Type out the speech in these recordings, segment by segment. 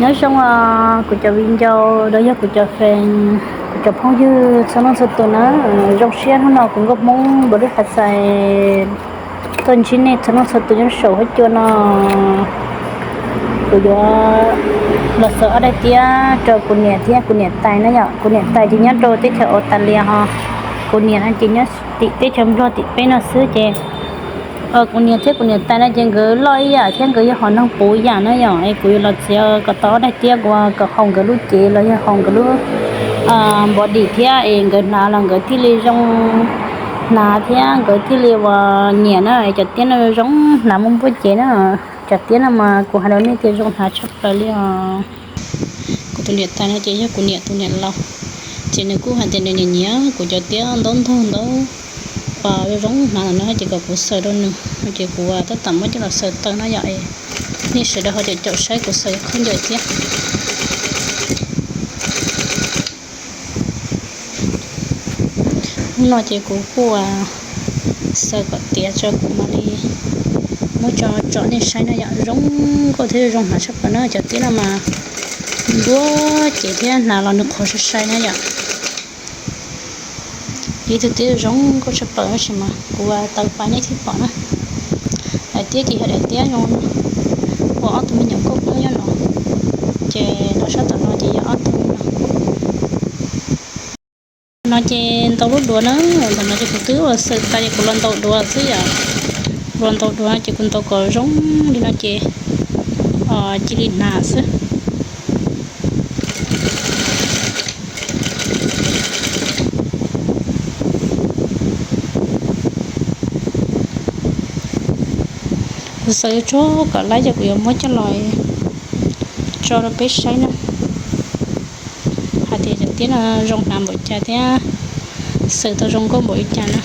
Nyob zoo os kuv cov viv ncaus los yog kuv cov fans, kuv cov phooj ywg txhua leej txhua tus na. Zoo siab hnub no kuv nkauj Hmoob Npam Lwj Qha Xais tuaj ntsib nej txhua leej txhua tus nyob saum huab cua no. Kuv yuav los xaws ob daim tiab rau kuv niam thiab kuv niam tais na yom. Kuv niam tais ces nyob rau teb chaws Australia ho kuv niam no ces nyob tim teb chaws Nplog tim peb no xwb ces kuv niam thiab kuv niam tais no ces nkawd loj ib yam thiab nkawd yog hom neeg puv ib yam na yom. Es kuv yuav los txiav kom tau ob daim tiab kuv kom haum nkawd lub cev los yog haum nkawd lub body thiab es nkawd hnav los nkawd thiaj li zoo hnav thiab nkawd thiaj li ua nyiam na. Es cov tiab no zoo hnav muaj npuaj cev na. Cov tiab no mas kuv hais rau nej tias zoo hnav tshaj plaws li os. Kuv tus niam tais no ces yog kuv niam tus niam laus, ces nws kuj hais tias nws nyiam nyiam kuv cov tiab ntaub ntug ntaub uas zoo hnav no ces kom kuv xaws rau nws no ces kuv tab tom muab coj los xaws taw no yom. Nej sawv daws ho caum caum saib kuv xaws khaub ncaws thiab. Hnub no ces kuv kuj xaws kom tiav tso kuv mam li muab tso tsom nej saib na yom. Zoo nkauj thiab zoo hnav tshaj plaws na. Cov tiab no mas npuaj cev thiab hnav los nws qhuav sai sai na yom. Ib tug tiab zoo nkauj tshaj plaws tab sis mas kuv taw pais nej thiaj pom na. Daim tiab ces yog daim tiab zoo ua ob tug me nyuam nkauj Hmoob nyob no, ces rau sab tom no ces yog ob tug no. No ces ntaus lub duav na, ntawm no ces kuv twb ua xaws tas ces kuv los ntaus duav xwb yom. Kuv los ntaus duav no ces kuv ntaus kom zoo li no ces cia li hnav xwb. Kuv xaws tsuag kom laib ces kuv yuav muab coj los tso rau peb saib na, hais tias cov tiab no zoo hnav npaum cas thiab xaws tau zoo nkauj npaum li cas na.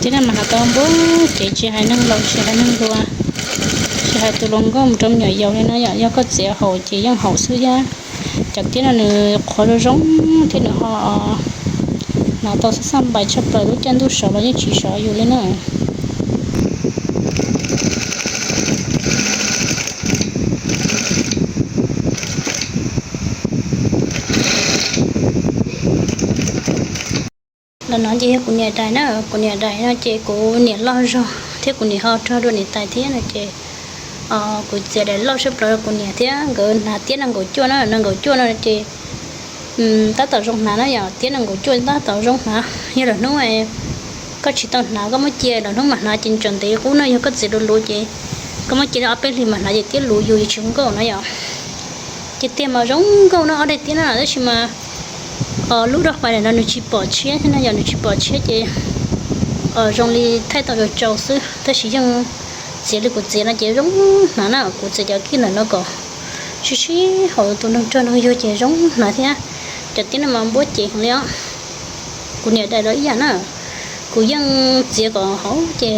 Tiab no mas hnav tau npuaj cev, tsis hais neeg laus tsis hais neeg hluas, tsis hais tus hluas nkauj mus rau me nyuam yaus li no yom, yog koj txiav haum ces yeej haum xwb thiab. Cov tiab no nws qhuav zoo zoo thiab nws ho hnav tau xab xaj npais tshaj plaws, lub caij ntuj sov los yeej tsis sov yus li na. Los no ces yog kuv niam daim na, kuv niam daim no ces kuv niam loj zog thiab kuv niam ho rog dua niam tais thiab no ces kuv txiav daim loj tshaj plaws rau kuv niam thiab nkawd hnav tiab nees nkaum cuaj na, nees nkaum cuaj no ces tab tom zoo hnav na yom, tiab nees nkaum cuaj tab tom zoo hnav. Yog lwm hnub koj tsis tau hnav koj muab cia lwm hnub mam hnav ces tseem ntev qub na, yog koj txiav luv luv ces koj muab cia li ob peb hlis mam hnav ces tiab luv yus tsis nkauj na yom. Ces tiag mas zoo nkauj no ob daim tiab no tab sis mas lub rau fais daim no nws tsis pom tshiab thiab no yom, nws tsis pom tshiab ces zoo li thaij tau tsau tsau xwb, tab sis yeej txiav li kuv txiav no ces zoo hnav na, kuv txiav cov kij ntawm no kom sib sib haum tus neeg rog neeg yug ces zoo hnav thiab. Cov tiab no mas npuab cev heev li os. Kuv niam daim los ib yam na, kuv yeej txiav kom hauv ces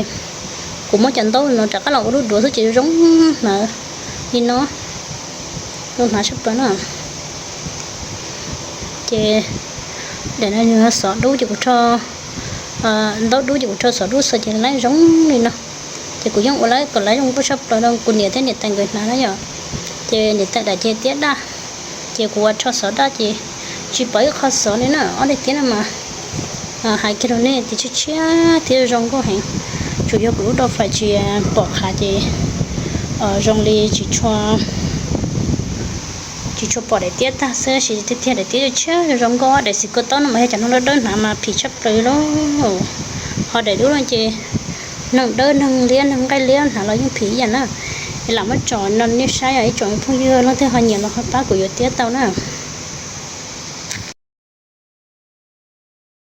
kuv muab cov ntaub no rov qab los ua lub duav xwb ces zoo hnav li no, zoo hnav tshaj plaws na. Ces daim no yog xov dub ces kuv rho, ntaub dub ces kuv rho xov dub xaws ces laib zoo li no. Ces kuv yeej ua laib kom laib zoo nkauj tshaj plaws rau kuv niam thiab niam tais nkawd hnav na yom. Ces niam tais daim ces tiab daj, ces kuv ua rho xov daj ces tsis pom ib qho xov li na. Ob daim tiab no mas hais kiag rau nej tias tshiab tshiab thiab zoo nkauj heev. Tsuas yog kuv lub rau fais tsis pom qhav ces zoo li tsis tshua pom daim tiab tag xwb, tab sis tiag tiag daim tiab tshiab zoo zoo nkauj. Daim xim kua taub no mas yog cov neeg dawb dawb hnav mas phim tshaj plaws li. Ho daim dub no ces neeg dawb neeg liab neeg nqaij liab hnav los yeej phim ib yam na. Es lam muab tso no nej saib, ib tsoom phooj ywg leej twg ho nyiam los ho pab kuv yuav tiab tau na.